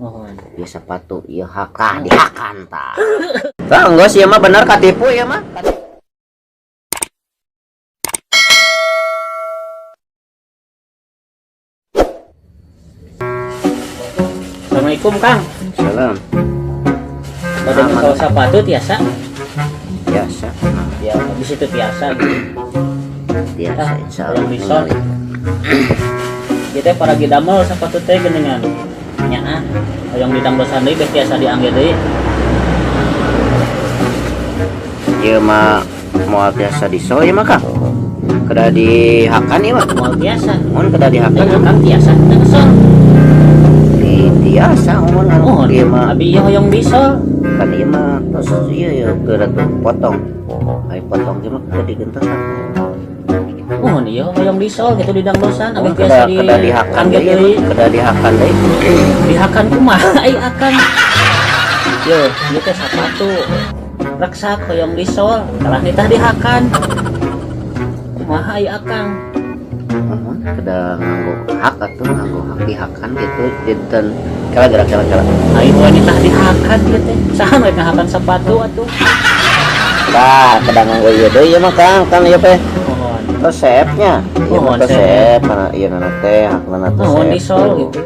Mohon. Ieu sepatu ieu hakah dihakan tah. Tah enggeus ieu mah bener katipu ieu mah. Assalamualaikum Kang. Salam. Bade ngesol sepatu tiasa? Biasa. Ya, habis itu tiasa gitu. Biasa Ah, insyaallah. yang disol. Kita para gidamel sepatu teh geuningan. Nyaah. Hoyong didangdosan deui beh tiasa diangge deui. Ieu mah moal tiasa disol ieu mah Kang. Kedah dihakan ieu mah. Moal tiasa. Mun kedah dihakan. Eh, Kang tiasa teu ngesol. Di tiasa mun anu Oh, ieu mah. Abi ieu hoyong disol. Kan ieu mah tos ieu ya geura tuh potong. Ai potong ieu mah kedah digentosan. Oh, ieu hoyong disol gitu didangdosan abi Mun tiasa kedah di kedah dihakan angge deui ieu deui. mah. Kedah dihakan deui. Dihakan kumaha ai akang. Yo, ieu teh sapatu. Reksak hoyong disol, kalah nitah dihakan. Kumaha ai akang? Mun kedah nganggo hak atuh nganggo hak dihakan gitu dinten kala gerak kala kala. Ai we nitah dihakan ieu teh. Saha we ngahakan sapatu atuh? Tah, kedah nganggo ieu deui ieu mah Kang, kan ieu teh. Mohon. Resepnya. Ieu mah Mohon, resep, mana ieu nana teh hakna teh Mohon resep. disol gitu.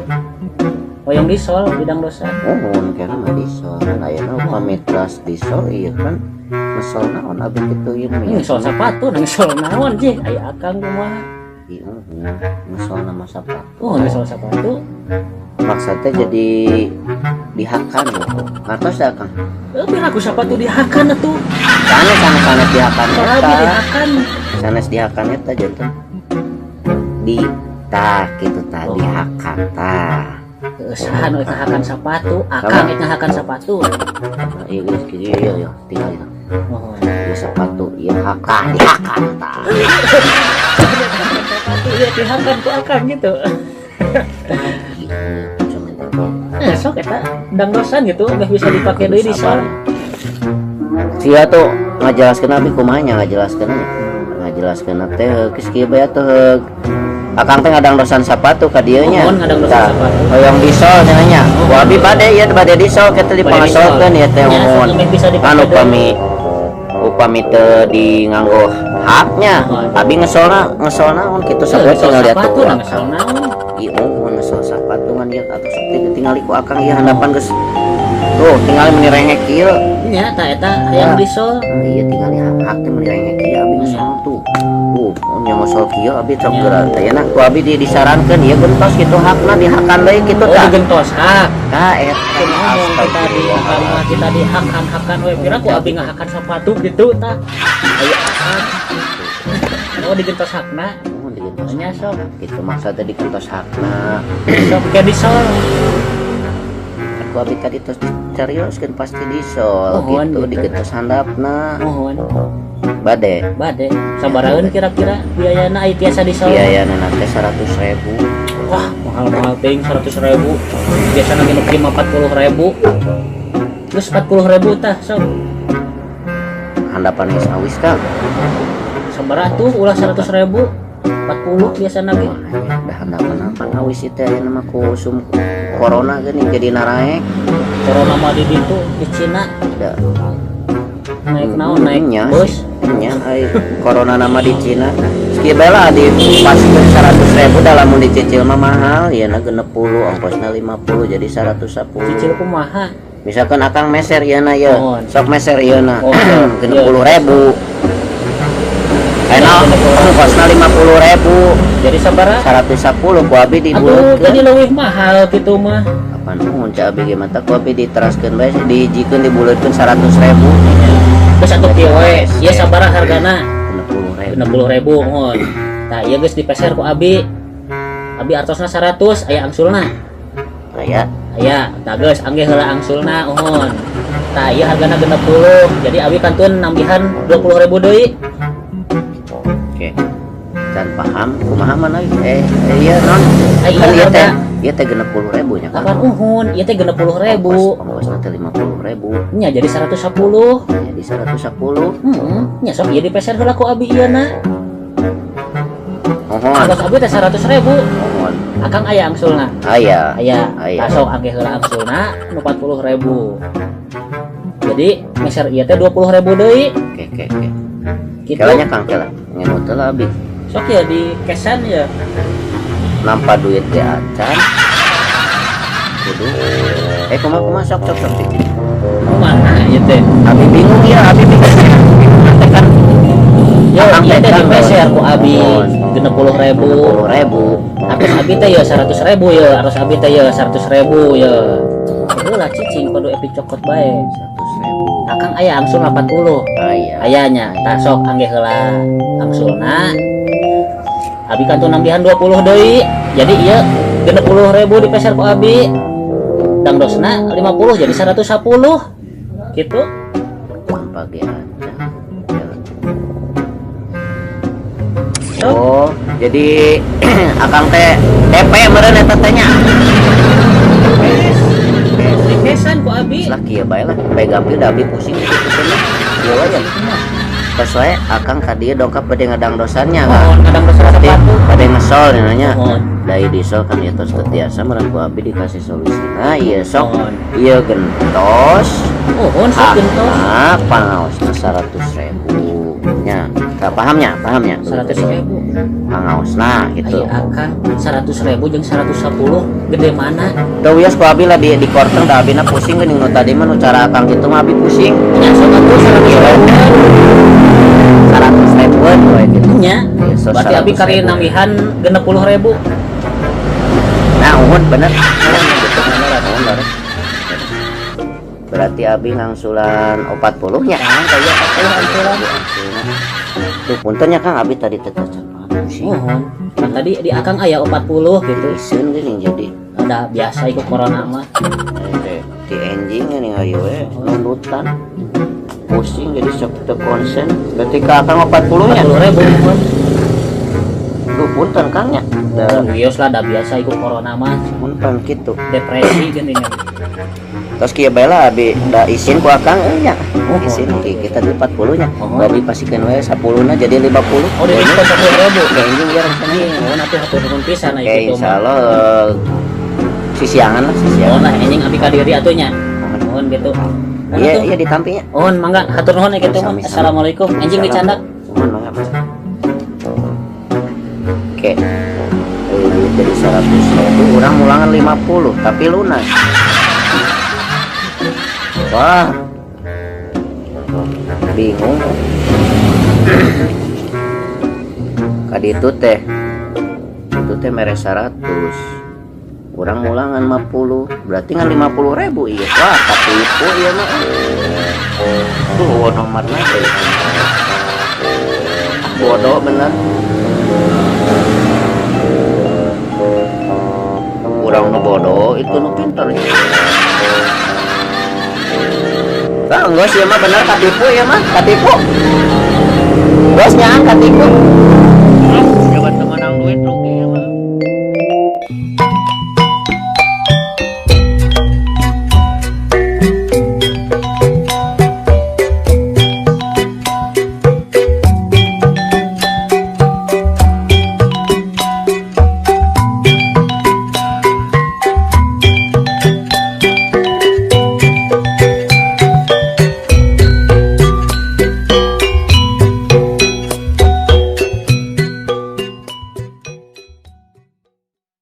Hoyong disol didangdosan. Mohon kira mah disol kan ayeuna upami teras disol ieu kan ngesol naon abi kitu ieu mah. Ngesol sapatu, ngesol naon jih? Ai akang kumaha? Ieu ngesol nama sapatu. Oh, ngesol sapatu. Maksudnya jadi dihakan gitu. Ngartos da Kang? Piraku sapatu dihakan atuh. Sanes sanes sanes dihakan Soalnya eta. dihakan. Sanes dihakan eta janten. Di tah kitu tah dihakan tah. Saha nu ngahakan sapatu, akang ngahakan sapatu. Nah, ieu geus kieu ieu ieu tinggal ieu. Mohon. Ieu sepatu ieu hakah dihakan tah. Sapatu ieu dihakan ku akang gitu. Sok eta dangdosan gitu, nggak bisa dipake deui di sol. Sia tuh ngajelaskeun abi kumaha nya ngajelaskeun nya. Ngajelaskeun teh geus kieu bae atuh. Akang teh ngadangdosan sapatu ka dieu nya. Mohon ngadangdosan Tah, sapatu. Hoyong disol cenah nya. Ku abi bade ieu bade disol kitu dipangasolkeun ieu teh Ya, sok mohon. meh bisa dipake Anu deui. upami upami teu di nganggo haknya abi ngesolna ngesol naon kitu Ngesol sapoe tinggal lihat sapatu tuh nah ngesol naon. Ieu mun ngesol sapatu ngan ieu atuh sok tinggali ku akang ieu handapan geus tuh tinggali meni rengek ieu. Nya tah eta hayang disol. Nah, iya tinggali hak teh meni rengek ieu abi ngesol tuh. Tuh, mun nya ngesol kieu abi sok Ya. geura teh na ku abi di disarankeun ieu gentos kitu hakna dihakan deui kitu Oh, tah. digentos hak. Tah eta Ngomong kita di akang mah kita dihakan-hakan we pira ku abi ngahakan sapatu gitu tah. Aya akang. Oh, digentos hakna. Mun digentos. Nya sok. Kitu maksudna digentos hakna. Sok ke disol. Ku abi tadi tos dicarioskeun pasti disol Mohon gitu gitu. digentos handapna. Mohon. Bade Bade sabaraheun kira-kira biayana ai tiasa disol? biayana teh 100.000. Wah, mahal-mahal teuing 100.000. Biasana ge nu 40.000. Terus 40.000 tah sok. Handapan geus awis Kang. Sabaraha tuh ulah 100.000. 40 biasana ge. Wah, dah handapan apa awis ieu teh ayeuna mah ku usum corona geuning jadi naraek. Corona mah di ditu di Cina Da naik naon naik nya bus. Nya ai corona nama di Cina. Kieu bae lah dipaskeun 100.000 da lamun dicicil mah mahal, ieu na 60 ongkosna 50 jadi 110. Cicil kumaha? Misalkan akang meser ieu na ieu. Mohon. Sok meser ieu na. Oh, sok. 60.000. Ayeuna ongkosna 50.000. Jadi sabaraha? 110 ku abi Aduh, dibuleutkeun. jadi leuwih mahal gitu mah. Kapan mun ca abi ge mata ku abi diteraskeun bae dihijikeun dibuleutkeun 100.000. Geus atuh kieu we. Ieu sabaraha hargana? 60.000. 60.000 mohon. Tah ieu geus dipeser ku abi. Abi artosna 100 aya angsulna. Aya. Aya, tah geus angge heula angsulna mohon. Tah ieu hargana 60. Jadi abi kantun nambihan 20.000 deui. Oke. Can paham kumaha mana iya non. Ai, Kan iya ieu teh harga. ieu teh 60.000 nya kan. Kapan uhun? Ieu teh 60.000. Ongkosna teh 50.000. Nya jadi 110. Jadi 110. Heeh, nya sok ieu dipeser heula ku abi ieu na. Mohon. Angkos abi teh 100.000. Mohon. Akang aya angsulna? Aya. Aya. Aya. Tah sok angge heula angsulna nu 40.000. Jadi meser ieu teh 20.000 deui. Oke. Gitu. Kelanya Kang kela. Ngemut lah abi. Sok ya di kesan ya. Nampa duit ge acan. Kudu. Kumaha kumaha sok sok sok. Kumaha ieu teh? Abi bingung ya, abi bingung. Teh kan Yo, Akang ieu teh teh kan, dipeser ku abi Mohon. 60.000. 60.000. Artos abi teh ya 100.000 ya, artos abi teh ya 100.000 ya. Heula cicing kudu epi cokot bae. 100.000. Akang aya angsul 40. Aya. Aya nya, tah sok angge heula angsulna. Abi kantun nambihan 20 deui. Jadi ieu 60.000 dipeser ku abi. Dangdosna 50 jadi 110. Gitu. Pagi aja. Sok. Oh, jadi akang teh DP meureun eta teh nya. Dikesan ku abi. Lah kieu bae lah, bae gampil da abi pusing gitu teh mah. Kieu wae ya. Pas wae akang ka dieu dongkap bade ngadangdosannya kan. Mohon ngadangdosan Berarti sepatu. bade ngesol nya. Mohon. Dai diesel kan ieu tos teu tiasa meureun ku abi dikasih solusi. Nah, ieu sok Mohon. ieu gentos. Mohon sok gentos. Ah, pangaosna 100.000 nya. Tah pahamnya, pahamnya. 100.000. Pangaosna gitu. Aya akang 100.000 jeung 110 gede mana? Teu wios ku abi lah di korteng da abina pusing geuning nu tadi mah nu cara akang kitu mah abi pusing. Nya sok atuh 100.000. 100 ribuan we gitu. Nya. Iya, so Berarti abi 100.000. kari nambihan 60.000. Nah, uhun bener. Gitu. Uhun bener. Berarti abi ngangsulan 40 nya. Nah, kayak 40 angsulan. Tuh punten nya Kang abi tadi teh tacan pusing. Mohon. Kan tadi di akang aya 40 gitu. Iseun geuning jadi. Ada biasa ikut corona mah. Teh di enjing geuning ayo we nundutan. Pusing jadi sok teu konsen. Berarti ka akang 40 nya. 40.000 mohon. Duh punten Kang nya. Da Wios lah da biasa ikut corona mah. punten kitu. Depresi geuning. Terus kieu bae lah abi da isin ku akang euy nya. Oh, Isin oh. ki kita di 40 nya. Oh. Abi pasikeun we 10 na jadi 50. Oh, di diskon 10.000. Oke, anjing biar rencana. Mohon atuh hatur nuhun pisan aya Oke, kitu mah. insyaallah sisiangan lah, sisiangan. Mohon lah anjing abi ka diri atuh nya. Mohon gitu. Iya, iya ditampinya. Mohon mangga hatur nuhun aya kitu mah. Sami-sami. Assalamualaikum. Anjing dicandak. Mohon mangga, Mas. Oke. Duit jadi 100.000, urang mulangan 50 tapi lunas. Wah. Bingung. Kadi itu teh. Itu teh mere 100. Urang mulangan 50, berarti ngan 50.000 iya. Wah, katipu ieu mah. Tuh nomorna teh. Bodoh bener. Urang nu bodoh itu nu pinter. Lah enggak sih mah bener katipu ya mah, katipu. Bos nyaan katipu.